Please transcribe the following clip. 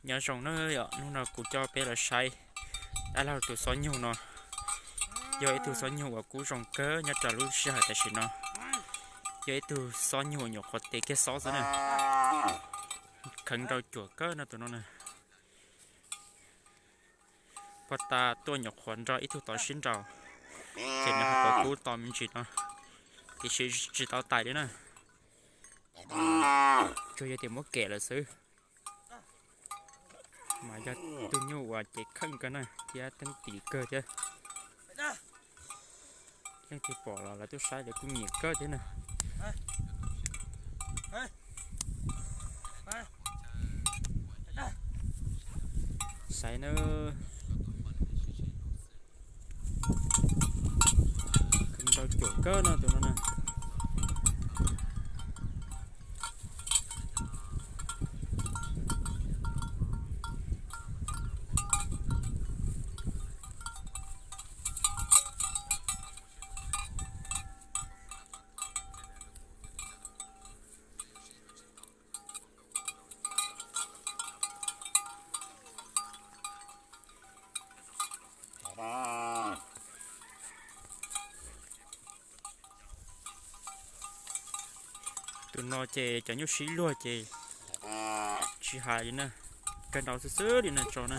Nyob zoo na yom, hnub no kuv coj peb los saib dab laug tus xob nyuj no. Yog ib tug xob nyuj uas kub zoo kawg nyob rau lub sij hawm tam sim no. Yog ib tug xob nyuj nyuam qhuav tes kiag xob xwb na. Kheev nrau cuam kawg no tus no na. Pog tas tuaj nyuam qhuav nrog ib tug tod sib nraus, ces nws ho puas kub to me ntsis no, tiam sis tsis tau tais li na. Tsuas yog tias muab kem lawm xwb. Mas yog tus nyuj uas cev kheej kawg na thiab teeb tim kawg thiab. Leej twg pom los lawv twb saib lawv kuj nyiam kawg thiab na. Saib na, nrau cuam kawg no tus no na. Tus no ces cov nyuj sib luag ces tsis hais li na, kawg nrau xwb xwb li no tso na.